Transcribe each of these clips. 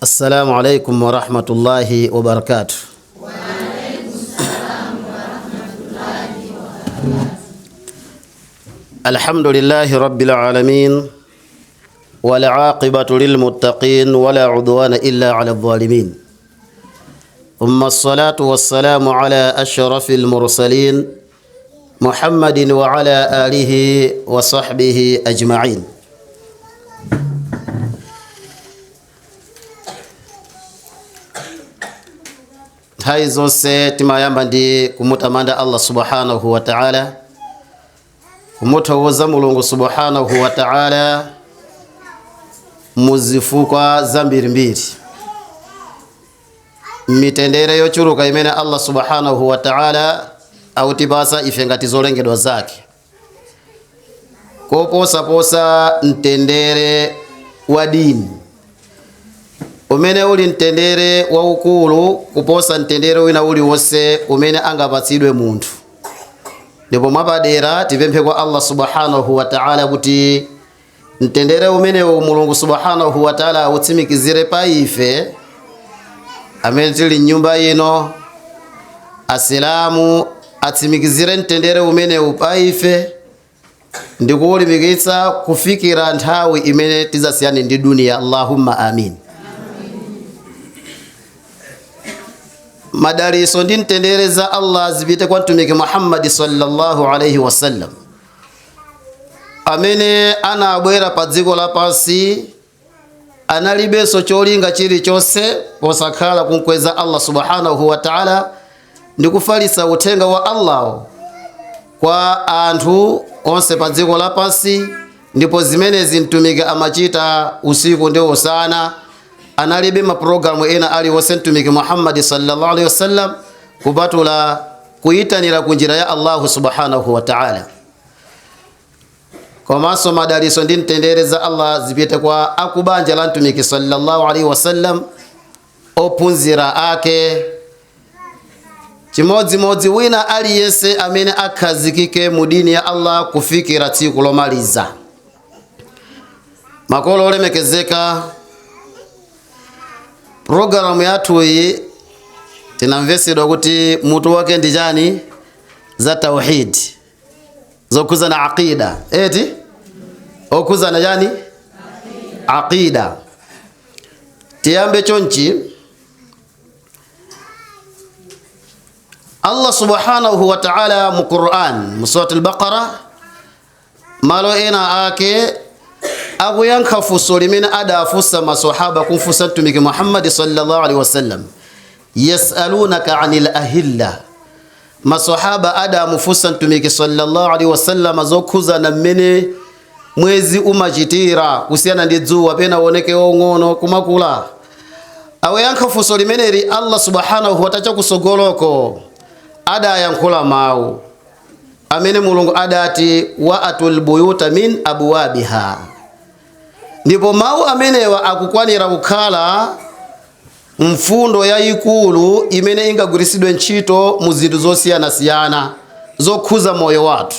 Assalamu alaikum warahmatullahi wabarakatuh. Alhamdulillahi rabbil alamin wal aqibatu lil muttaqin wala udwana illa ala dhalimin. Thumma as-salatu was-salamu ala ashrafil mursalin Muhammadin wa ala alihi wa sahbihi ajma'in. Nthawi zonse timayamba ndi kumutamanda Allah subhanahu wa ta'ala, kumuthokoza Mulungu subhanahu wa ta'ala muzifukwa zambirimbiri, mitendere yochuluka imene Allah subhanahu wa ta'ala autipasa ife ngati zolengedwa zake, koposaposa mtendere wa dini umene uli mtendere waukulu kuposa mtendere wina uliwonse umene angapatsidwe munthu. Ndipo mwapadera tipemphe kwa Allah subhanahu wa ta'ala kuti mtendere umenewu Mulungu subhanahu wa ta'ala autsimikizire pa ife amene tili mnyumba ino, asilamu atsimikizire mtendere umenewu pa ife ndikuwulimbikitsa kufikira nthawi imene tidzasiyane ndi duniya. Allahumma amin. Madaliso ndi mtendere za Allah zipite kwa Mtumiki Muhammad sallallahu alaihi wasallam amene anabwera pa dziko lapansi analibenso cholinga chilichonse posakhala kumkweza Allah subhanahu wa ta'ala ndi kufalitsa uthenga wa Allah kwa anthu onse pa dziko lapansi. Ndipo zimenezi mtumiki amachita usiku ndi usana, analibe mapulogalamu ena aliwonse mtumiki Muhammad sallallahu alaihi wasallam kupatula kuyitanira kunjira ya Allahu subhanahu wa ta'ala. Komanso madaliso ndi mtendere za Allah zipite kwa akubanja la mtumiki sallallahu alaihi wasallam, ophunzira ake, chimodzimodzi wina aliyense amene akhazikike mu dini ya Allah kufikira tsiku lomaliza. Makolo olemekezeka, programu yathuyi tinamvesedwa kuti mutu wake ndi chani? Za tauhid, zokhuzana aqida, eti okhuzana chani? Aqida. Tiyambe chonchi. Allah subhanahu wa ta'ala mu Qur'an, mu Surat al-Baqara, malo ena ake akuyankha funso limene adafunsa masahaba kumfunsa Mtumiki Muhammad sallallahu alaihi wasallam, yasalunaka anil ahilla. Masahaba adamufunsa Mtumiki sallallahu alaihi wasallam zokhuzana mmene mwezi umachitira kusiyana ndi dzuwa, pena uoneke wong'ono kumakula. Awayankha funso limeneli Allah subhanahu wa ta'ala chakusogoloko adayankhula mawu amene Mulungu adati wa atul buyuta min abwabiha. Ndipo mawu amenewa akukwanira kukhala mfundo yayikulu imene ingagwiritsidwe ntchito mu zinthu zosiyanasiyana zokhuza moyo wathu.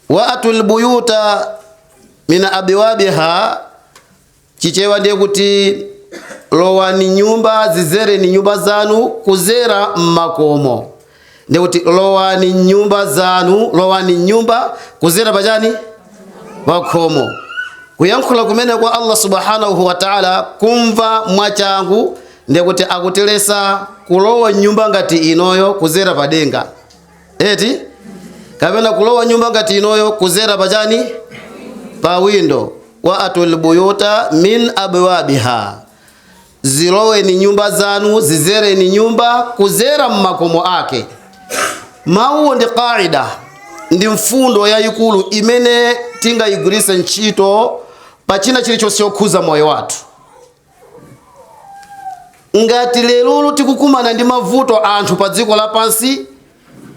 Wa atul buyuta min abwabiha, Chichewa ndiye kuti lowani nyumba, zizereni nyumba zanu kuzera mmakomo. Ndiye kuti lowani nyumba zanu, lowani nyumba kuzera pachani? Pakhomo. Kuyankhula kumene kwa Allah subhanahu wa ta'ala kumva mwachangu ndiye kuti akutilesa kulowa nyumba ngati inoyo kuzera padenga, eti kapena kulowa nyumba ngati inoyo kuzera pachani? Pa window. Wa atul buyuta min abwabiha, ziloweni nyumba zanu, zizereni nyumba kuzera mmakomo ake. Mawuwo ndi qaida, ndi mfundo yayikulu imene tingayigwiritse ntchito pa china chilichonse chokhuza moyo wathu. Ngati lerolo tikukumana ndi mavuto anthu pa dziko lapansi,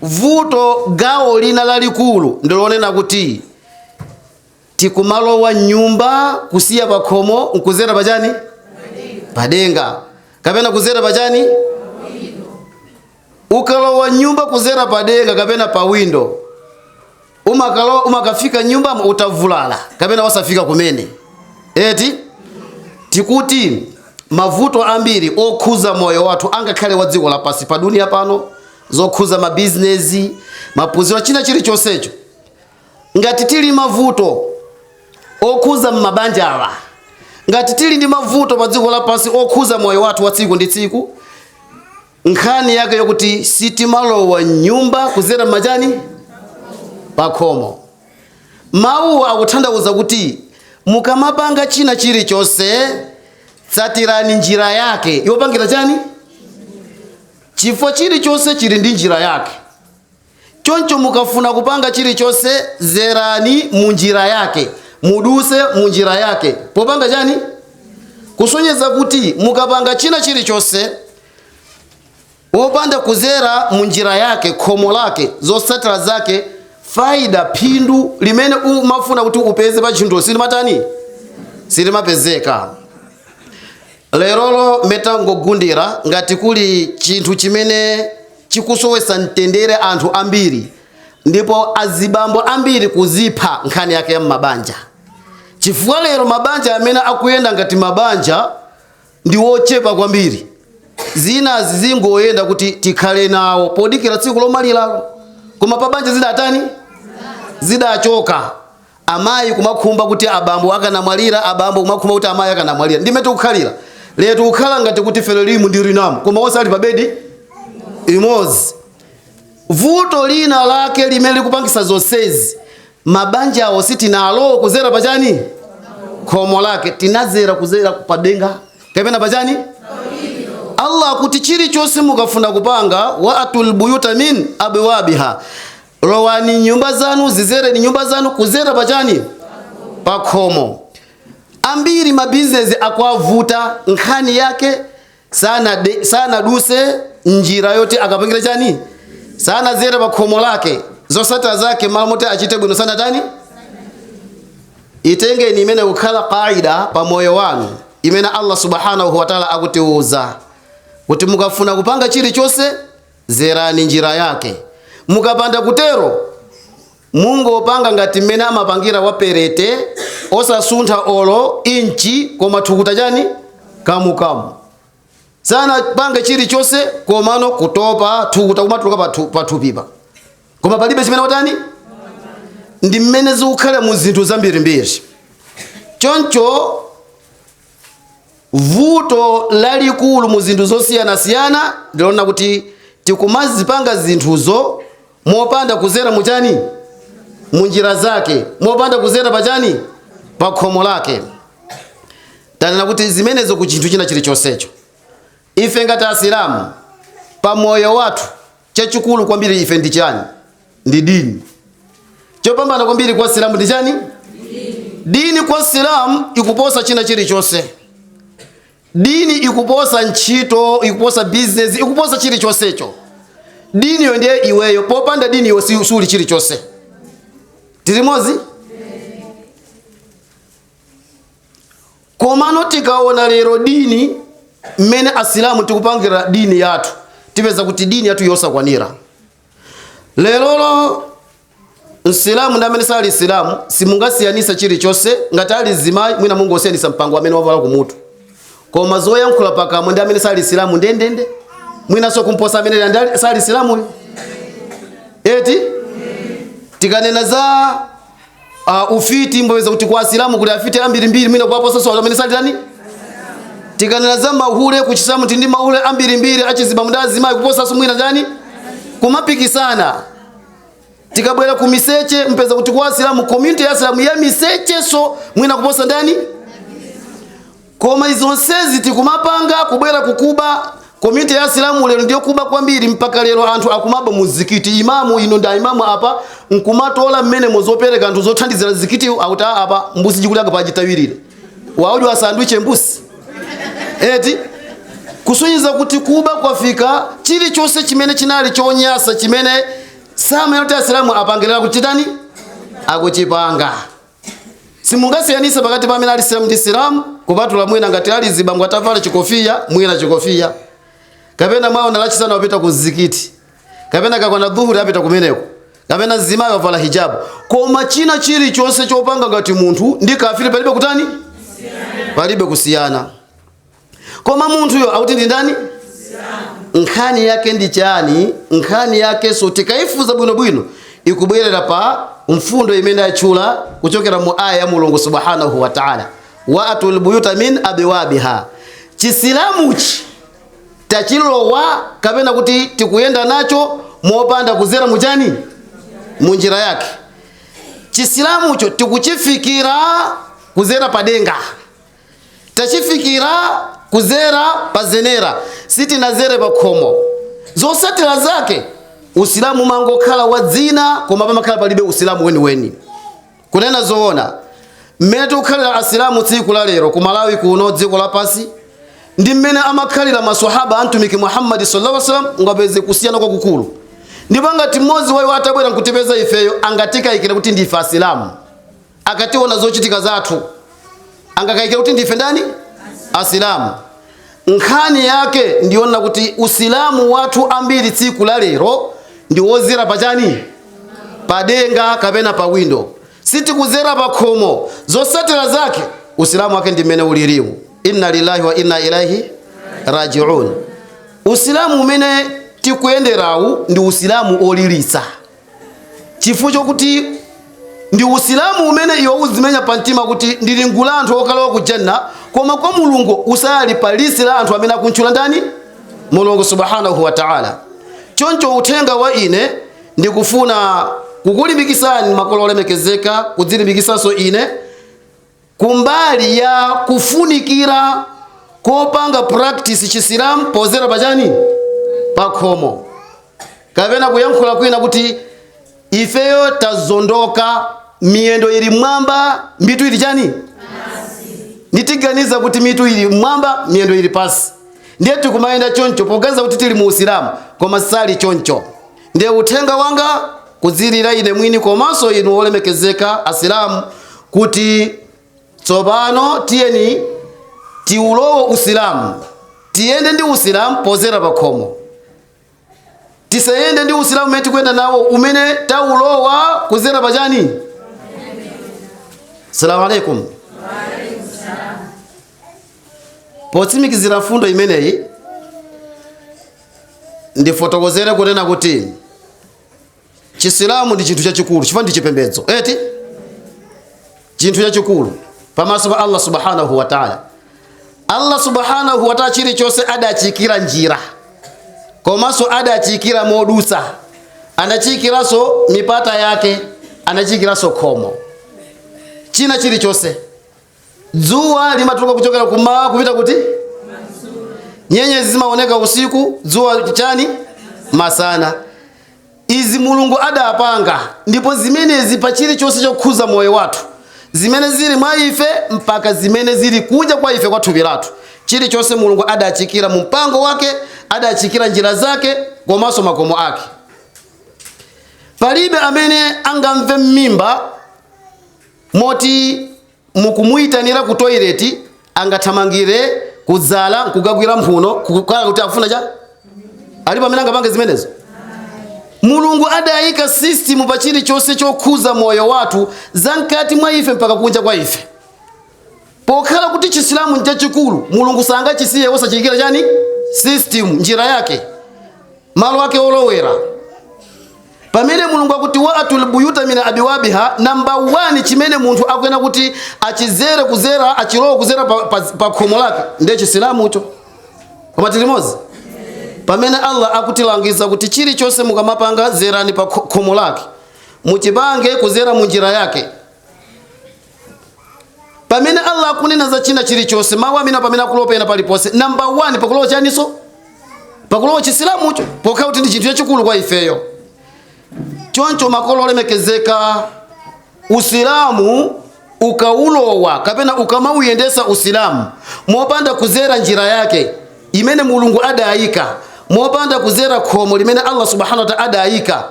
vuto gawo lina lalikulu ndilonena kuti tikumalowa nyumba kusiya pakhomo nkuzera pachani? Padenga, kapena kuzera pachani? Ukalowa nyumba kuzera padenga kapena pa window, umakalowa umakafika nyumba utavulala kapena wasafika kumene, eti. Tikuti Mavuto ambiri okhuza moyo wathu, angakhale wa dziko lapansi pa dunia pano, zokhuza mabizinesi, maphunziro, china chilichonsecho, ngati tili mavuto okhuza mmabanja awa, ngati tili ndi mavuto pa dziko lapansi okhuza moyo wathu wa tsiku ndi tsiku, nkhani yake yokuti sitimalowa nyumba kuzera majani pakhomo. Mawuwa akutanthauza kuti mukamapanga china chilichonse, tsatirani njira yake yopangira chani, chifukwa chilichonse chili ndi njira yake. Choncho mukafuna kupanga chilichonse, zerani mu njira yake, muduse mu njira yake popanga chani, kusonyeza kuti mukapanga china chilichonse wopanda kuzera mu njira yake, khomo lake, zotsatira zake, faida, phindu limene umafuna kuti upeze pa chinthu silimatani, silimapezeka. Lerolo metangogundira, ngati kuli chinthu chimene chikusowesa mtendere anthu ambiri ndipo azibambo ambiri kuzipha, nkhani yake ya mmabanja, chifukwa lero mabanja amene akuyenda ngati mabanja ndi wochepa kwambiri. Zina zingoyenda kuti tikhale nawo podikira tsiku lomaliralo, koma pa banja zidatani? Zidachoka. Amayi kumakhumba kuti abambo akanamwalira, abambo kumakhumba kuti amayi akanamwalira. Ndime tikukhalira lero, tikukhala ngati kuti Frelimo ndi Renamo, koma onse ali pa bedi imodzi. Vuto lina lake limene likupangisa zonsezi, mabanja awo sitinalo kuzera pachani, khomo lake, tinazera kuzera padenga kapena pachani. Allah kuti chilichonse mukafuna kupanga, وأتوا البيوت من أبوابها, lowani nyumba zanu, zizereni nyumba zanu kuzera pachani, pakhomo. Ambiri mabizinesi akwavuta, nkhani yake sana, sana duse njira yoti akapangira chani, sanazere pa khomo lake. Zosatira zake, malo moti achite bwino, sanatani. Itengeni imene kukhala qaida pa moyo wanu, imene Allah سبحانه وتعالى akutiuza kuti mukafuna kupanga chilichonse, zerani njira yake. Mukapanda kutero, mungopanga ngati mmene amapangira waperete, osasuntha olo inchi, koma thukuta chani, kamukamu. Sana pange chilichonse, komano kutopa, thukuta kumatuluka pathupipa, koma palibe chimene watani. Ndi mmene zikukhala mu zinthu zambirimbiri. Choncho vuto lalikulu mu zinthu zosiyanasiyana ndilona kuti tikumazipanga zinthuzo mopanda kuzera muchani, munjira zake, mopanda kuzera pachani, pa khomo lake. Tanena kuti zimenezo ku chinthu china chilichonsecho. Ife ngati Asilamu, pa moyo wathu chachikulu kwambiri ife ndi chani? Ndi dini. Chopambana kwambiri kwa Silamu ndi chani? Dini. Kwa Silamu ikuposa china chilichonse. Dini ikuposa ntchito, ikuposa business, ikuposa chilichonsecho. Diniyo ndiye iweyo. Popanda dini iwe suli chilichonse. Tilimozi. Komano tikaona lero dini, mmene Asilamu tikupangira dini yathu, tipeza kuti dini yathu yosakwanira. Lerolo Msilamu ndi amene sali Silamu simungasiyanisa chilichonse. Ngati ali zimayi, mwina mungosiyanisa mpango amene wavala kumutu, koma zoyankhula pakamwa ndi amene sali Silamu ndendende, mwinanso kumposa amene sali Silamuyo, eti? Tikanena za ufiti, mboweza kuti kwa Asilamu kuli afiti ambirimbiri, mwina kuwaposanso amene sali tani. Tikanena za mahule, kuchisilamu tindi mahule ambirimbiri achizibambo ndi azimayi, kuposanso mwina ndani, kumapikisana. Tikabwera ku miseche, mpeza kuti kwa Asilamu, community ya Asilamu ya miseche so mwina kuposa ndani. Koma izonsezi tikumapanga kubwera kukuba. Community ya Asilamu lero ndiyo kuba kwambiri, mpaka lero anthu akumaba muzikiti. Imamu ino nda imamu apa nkumatola mmene muzopereka anthu zothandizira zikiti, akuti, "Ah, apa mbusi jikulaga pachitawirire waudi wasandwiche mbusi," eti? Kusonyeza kuti kuba kwafika chilichonse chimene chinali chonyasa, chimene samene kuti Asilamu apangirira kuchitani, akuchipanga. Simungasiyanise pakati pa amene ali Silamu ndi Silamu, kupatula mwina ngati ali zibambo atavala chikofiya, mwina chikofiya, kapena mwaona Lachisanu apita ku mzikiti, kapena kakwana dhuhuri apita kumeneko, kapena zimayi wavala hijabu. Koma china chilichonse chopanga ngati munthu ndi kafiri, palibe kutani, palibe kusiyana. Koma munthuyo akuti ndi ndani? Nkhani yake ndi chani? Nkhani yakenso tikaifuza bwinobwino ikubwerera pa mfundo imene atchula kuchokera mu aya ya Mulungu subhanahu wa ta'ala, wa atul buyuta min abwabiha. Chisilamuchi tachilowa kapena kuti tikuyenda nacho mopanda kuzera muchani, munjira yake. Chisilamucho tikuchifikira kuzera padenga, tachifikira kuzera pazenera, sitinazere pa khomo. Zosatira zake usilamu mangokhala wa dzina, koma pamakhala palibe usilamu weniweni. Kunena zoona, mmene tikukhalira asilamu tsiku la lero ku Malawi kuno, dziko lapansi, ndi mmene amakhalira maswahaba a Mtumiki Muhammadi sallallahu alaihi wasallam, ungapeze kusiyana kwakukulu. Ndipo ngati mmodzi wa iwo atabwera nkutipeza ifeyo, angatikayikire kuti ndife asilamu. Akationa zochitika zathu, angakayikire kuti ndife ndani? Asilamu. Nkhani yake ndiona kuti usilamu wathu ambiri tsiku la lero ndi wozera pachani? Padenga kapena pa window, sitikuzera pa khomo. Zosatira zake usilamu wake ndi mmene ulirimu. Inna lillahi wa inna ilaihi rajiun. Usilamu umene tikuyenderawu ndi usilamu olilitsa, chifukwa chokuti ndi usilamu umene iwe uzimenya pamtima kuti ndili ngula la anthu okalowa ku janna, koma kwa Mulungu usali pa list la anthu amene akuntchula ndani? Mulungu subhanahu wa ta'ala. Choncho uthenga wa ine ndikufuna kukulimbikisani makolo olemekezeka, kudzilimbikisanso ine kumbali ya kufunikira kopanga practice chisilamu pozera pachani? Pakhomo. Kapena kuyankhula kwina kuti ifeyo tazondoka, miyendo ili mwamba, mitu ili chani? Nditiganiza kuti mitu ili mwamba, miyendo ili pasi, ndiye tikumayenda choncho poganiza kuti tili mu usilamu, koma sali choncho. Ndiye uthenga wanga kudzilira ine mwini komanso inu olemekezeka asilamu kuti tsopano tiyeni tiulowe usilamu, tiyende ndi usilamu pozera pakhomo. Tisayende ndi usilamu umene tikuyenda nawo umene taulowa kuzera pachani? Salamu alaikum. Potsimikizira mfundo imeneyi, ndifotokozere kunena kuti chisilamu ndi chinthu chachikulu, chifukwa ndi chipembedzo eti, chinthu chachikulu pamaso pa Allah subhanahu wa ta'ala. Allah subhanahu wa ta'ala chilichonse adachikira njira, komanso adachikira modutsa, anachikiranso mipata yake, anachikiranso khomo, china chilichonse. Dzuwa limatuluka kuchokera kumawa kupita kuti? Nyenyezi zimaoneka usiku, dzuwa chani? Masana. Izi Mulungu adapanga, ndipo zimenezi pa chilichonse chokhuza moyo wathu, zimene zili mwa ife mpaka zimene zili kunja kwa ife kwa thupi lathu, chilichonse Mulungu adachikira mu mpango wake, adachikira njira zake komanso makomo ake. Palibe amene angamve m'mimba moti mukumuyitanira ku toilet angathamangire kudzala nkukagwira mphuno kukhala kuti akufuna cha? Alipo amene angapange zimenezo? Mulungu adayika system pa chilichonse chokhuza moyo wathu, za mkati mwa ife mpaka kunja kwa ife. Pokhala kuti chisilamu nchachikulu, Mulungu sangachisiye osachiyikira chani? System, njira yake, malo ake olowera. Pamene Mulungu akuti wa atul buyuta min abiwabiha, namba 1 chimene munthu akuyena kuti achizere kuzera, achilowe kuzera pa khomo lake ndiye chisilamucho. Koma tili limodzi? Pamene Allah akutilangiza kuti chilichonse mukamapanga zerani pa khomo lake, muchipange kuzera mu njira yake. Pamene Allah akunena za china chilichonse, mawu amene pamene akulopena paliponse, namba 1 pakulowa chaniso? Pakulowa chisilamucho, pokhala kuti ndi chinthu chachikulu kwa ifeyo. Choncho makolo olemekezeka, usilamu ukaulowa kapena ukamauyendesa usilamu mopanda kuzera njira yake imene Mulungu adayika, mopanda kuzera khomo limene Allah subhanahu wa ta'ala adayika,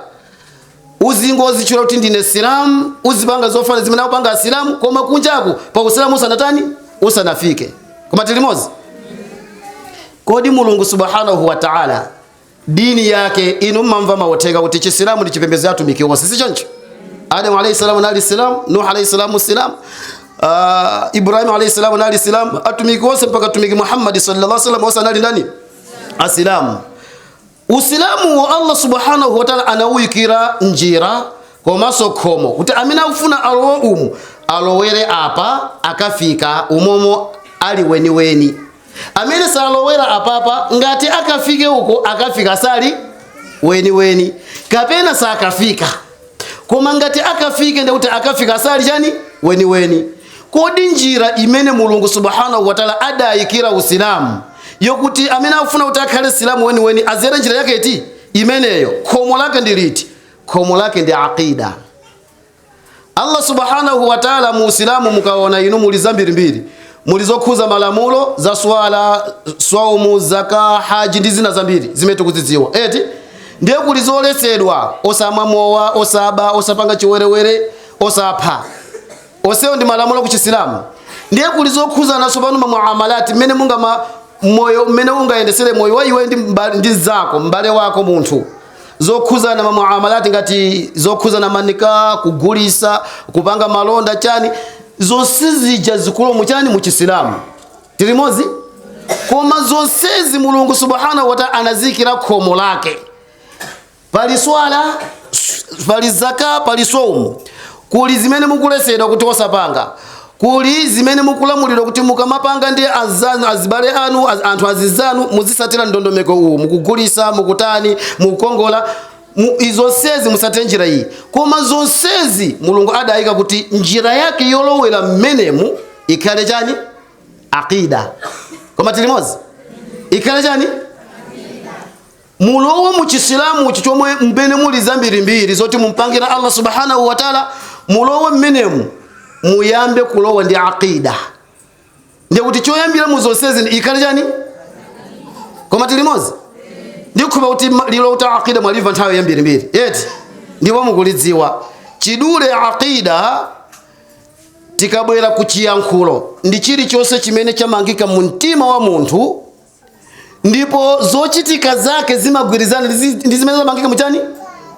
uzingozitchula kuti ndine silamu, uzipanga zofana zimene akupanga asilamu, koma kunjaku pa usilamu usanatani? Usanafike. Koma tili limodzi? Kodi Mulungu subhanahu wa ta'ala dini yake, inu mmamva mauthenga kuti chisilamu ndi chipembedzo cha atumiki onse, si choncho? Adamu alayhi salamu nali silamu, Nuh alayhi salamu silamu, Ibrahim alayhi salam anali Silamu, atumiki onse mpaka atumiki Muhammad sallallahu alaihi wasallam onse anali ndani? Asilamu. Usilamu wa Allah subhanahu wa ta'ala anawuyikira njira komanso khomo kuti amene akufuna alowe umu alowere apa, akafika umomo ali weniweni. Amene salowera apapa, ngati akafike uko, akafika sali weniweni kapena sakafika. Koma ngati akafike, ndikuti akafika sali chani? Weniweni. Kodi njira imene Mulungu subhanahu wa ta'ala adayikira usilamu yokuti amene akufuna kuti akhale silamu weniweni azere njira yake iti imeneyo, khomo lake ndi liti? Khomo lake ndi aqida. Allah subhanahu wa ta'ala mu usilamu mukaona inu muli zambirimbiri, muli zokhuza malamulo za swala, swaumu, zaka, haji ndi zina zambiri zimene tikuzidziwa, eti? Ndiye kuli zoletsedwa: osamwa mowa, osaba, osapanga chiwerewere, osapha. Onsewo ndi malamulo ku Chisilamu. Ndiye kuli zokhuzana pano mamuamalati, mmene munga ma moyo, mmene ungayendesere moyo wa iwe ndi zako, mbale wako munthu, zokhuzana mamuamalati ngati zokhuzana manika, kugulisa, kupanga malonda, chani, zonse zija zikulo muchani? Mu Chisilamu. Tilimozi. Koma zonsezi Mulungu subhanahu wa ta'ala anazikira khomo lake. Pali swala, pali zaka, pali saumu, kuli zimene mukulesedwa kuti osapanga, kuli zimene mukulamulidwa kuti mukamapanga ndi azanu, azibale anu, anthu azizanu, muzisatira ndondomeko uwu, mukugulisa, mukutani, mukukongola, izonsezi musatire njira iyi. Koma zonsezi Mulungu adayika kuti njira yake yolowera mmenemu ikhale chani? Aqida. Koma tilimozi? Ikhale chani? Mulowe mu Chisilamu chomwe mmene muli zambirimbiri zoti mumpangira Allah subhanahu wa ta'ala, mulowe mmenemu, muyambe kulowa ndi aqida. Ndiye kuti choyambira mu zonsezi ikhale chani? Koma tilimozi? Ndikhupa kuti lilo kuti aqida mwaliva nthawi yambirimbiri, eti? Ndipo mukulidziwa chidule aqida. Tikabwera ku chiyankhulo, ndi chilichonse chimene chamangika mu mtima wa munthu ndipo zochitika zake zimagwirizana ndi zimene zamangika muchani?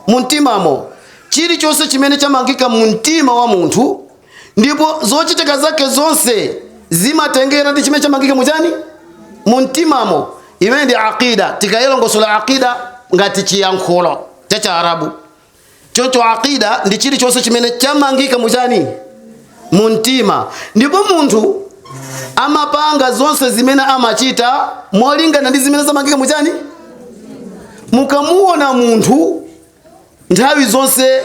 Mu mtimamo. Chilichonse chimene chamangika mu mtima wa munthu ndipo zochitika zake zonse zimatengera ndi chimene chamangika muchani? Mu mtimamo, imene ndi aqida. Tikayilongosola aqida ngati chiyankhulo cha Chaarabu, choncho aqida ndi chilichonse chimene chamangika muchani? Mu mtima, ndipo munthu amapanga zonse zimene amachita molingana ndi zimene zamangika muchani? Mukamuona munthu nthawi zonse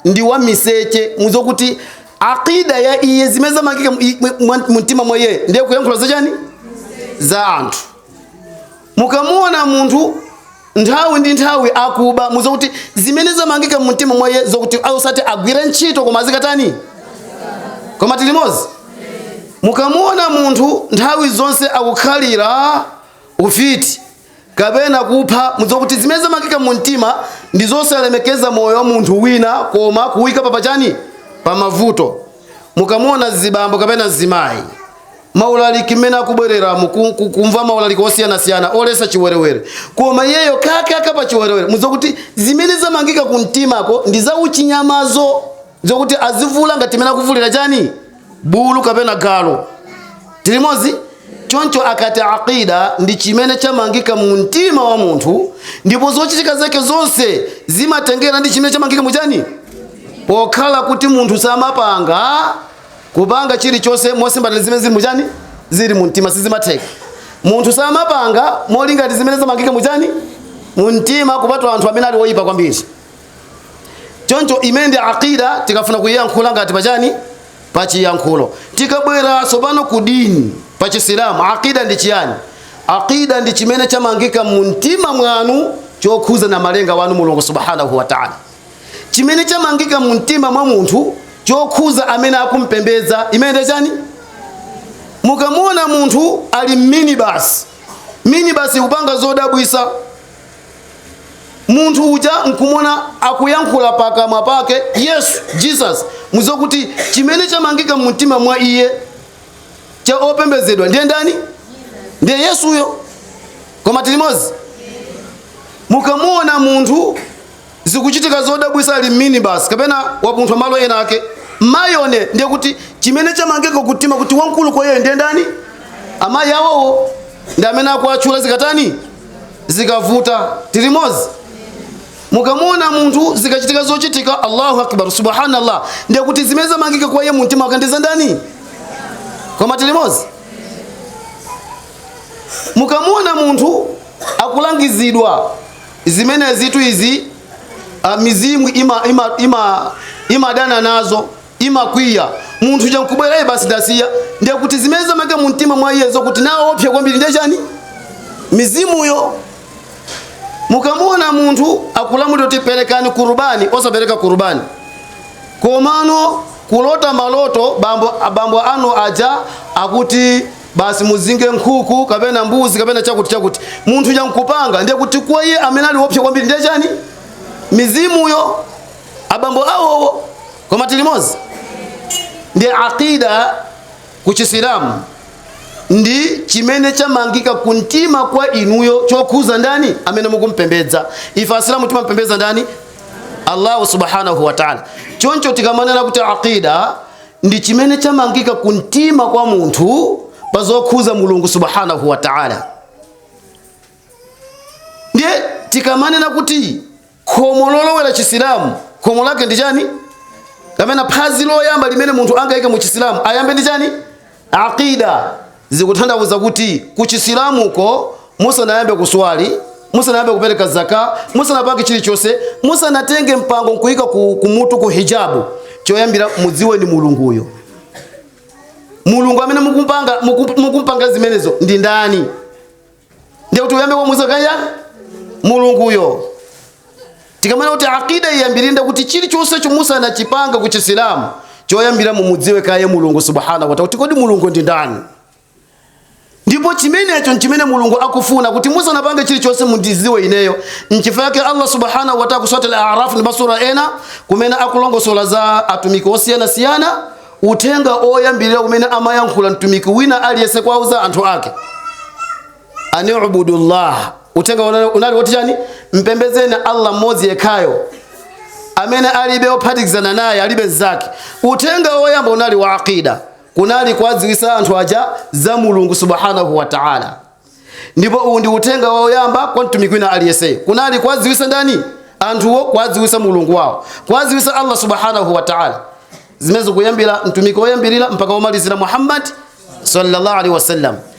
ndi wamiseche, muzokuti aqida ya iye, zimene zamangika mu mtima mwa iye, ndiye kuyankhula zachani? Za anthu. Mukamuona munthu nthawi ndi nthawi akuba, muzokuti zimene zamangika mu mtima mwa iye zokuti ausati agwire ntchito koma azikatani. Koma tilimozi? Mukamuona munthu nthawi zonse akukhalira ufiti kapena kupha, muzokuti zimene zamangika mu mtima ndi zosalemekeza moyo wa munthu wina koma kuwika papachani? Pamavuto. Mukamuona zibambo kapena zimayi, maulaliki mmene akubwereramo, kumva maulaliki osiyanasiyana olesa chiwerewere, koma iyeyo kakaka pa chiwerewere, muzokuti zimene zamangika ku mtimako ndi za uchinyamazo, zokuti azivula ngati mmene akuvulira chani? Bulu kapena galo. Tilimozi? Choncho akati aqida ndi chimene chamangika mu mtima wa munthu ndipo zochitika zake zonse zimatengera ndi chimene chamangika muchani? Pokhala kuti munthu samapanga kupanga chilichonse mosimbana zimene zili muchani? Zili mu mtima, sizimatheka. Munthu samapanga molinga ndi zimene zamangika muchani? Mu mtima, kupatula anthu amene ali oyipa kwambiri. Choncho imene ndi aqida tikafuna kuyiyankhula ngati pachani? Pachiyankhulo. Tikabwera tsopano ku dini, pa Chisilamu, aqida ndi chiyani? Aqida ndi chimene chamangika mu mtima mwanu chokhuza na malenga wanu Mulungu subhanahu wa ta'ala. Chimene chamangika mu mtima mwa munthu chokhuza amene akumpembedza, imene ndi chani? Mukamuona munthu ali minibus, minibus ikupanga zodabwisa, munthu uja nkumona akuyankhula pakamwa pake "Yesu, Jesus", muzokuti chimene chamangika mu mtima mwa iye cha opembedzedwa ndiye ndani? Ndiye Yesuyo. Koma tilimozi? Mukamuona munthu zikuchitika zodabwisa ali minibus kapena wapunthwa malo ena ake mayone, ndiye kuti Chimene chamangika kutima kuti wamkulu kwa iye ndiye ndani? Amayi awowo ndi amene akuatchula zikatani, zikavuta. Tilimozi mukamuona munthu zikachitika zochitika, Allahu akbar, subhanallah, ndiye kuti zimene zamangika kwa iye mumtima wake ndi za ndani? Koma tilimozi mukamuona munthu akulangizidwa zimene zitu izi, mizimu imadana nazo, imakwiya, munthu chankubwera iye basi ndasiya, ndiye kuti zimene zamangika mumtima mwa iye zokuti nawo opsa kwambiri ndiye chani? Mizimuyo. Mukamuona munthu akulamulira kuti perekani kurubani, osapereka kurubani, komano kulota maloto bambo anu aja akuti basi muzinge nkhuku kapena mbuzi kapena chakuti chakuti, munthu chankupanga, ndiye kuti kwa iye amene ali wopsa kwambiri ndiye chani? Mizimuyo, abambo awowo. Koma tilimozi ndiye aqida kuchisilamu ndi chimene chamangika kumtima kwa inuyo chokhuza ndani? Amene mukumpembedza. Ife asilamu timampembedza ndani? Allahu subhanahu wa ta'ala. Choncho tikamanena kuti aqida ndi chimene chamangika kumtima kwa munthu pazokhuza Mulungu subhanahu wa ta'ala, ndiye tikamanena kuti khomo lolowera chisilamu, khomo lake ndi chani? Kapena phazi loyamba limene munthu angayike mu chisilamu ayambe ndi chani? Aqida. Zikutanthauza kuti ku chisilamuko musanayambe kuswali, musanayambe kupereka zaka, musanapange chilichonse, musanatenge mpango nkuyika kumutu ku hijabu, choyambira mudziwe ni Mulunguyo. Mulungu amene mukumpanga zimenezo ndi ndani? Ndiye kuti uyambe kwamuza kaya Mulunguyo. Tikamana kuti aqida iyambirinde kuti chilichonse chomusanachipanga ku chisilamu, choyambira mumudziwe kaye Mulungu subhanahu wa ta'ala, kuti kodi Mulungu ndi ndani? Ndipo chimenecho nchimene Mulungu akufuna kuti musanapange chilichonse mundiziwe ineyo. Nchifukwa yake Allah subhanahu wa ta'ala kusura al-A'raf ndi masura ena kumene akulongosola za atumiki osiyanasiyana, uthenga oyambirira umene amayankhula mtumiki wina aliyense kwauza anthu ake, ani ubudullah, uthenga unali woti chani? Mpembedzeni Allah mmodzi yekhayo amene alibe ophatikizana naye, alibe zake. Uthenga woyamba unali wa aqida, kunali kwadziwisa anthu aja za Mulungu subhanahu wa ta'ala. Ndipo uwu ndi uthenga woyamba kwa mtumiki wina aliyense, kunali kwadziwisa ndani? Anthuwo, kwadziwisa Mulungu wawo, kwadziwisa Allah subhanahu wa ta'ala. Zimene zikuyambira mtumiki woyambirira mpaka womalizira Muhammad sallallahu alaihi wasallam.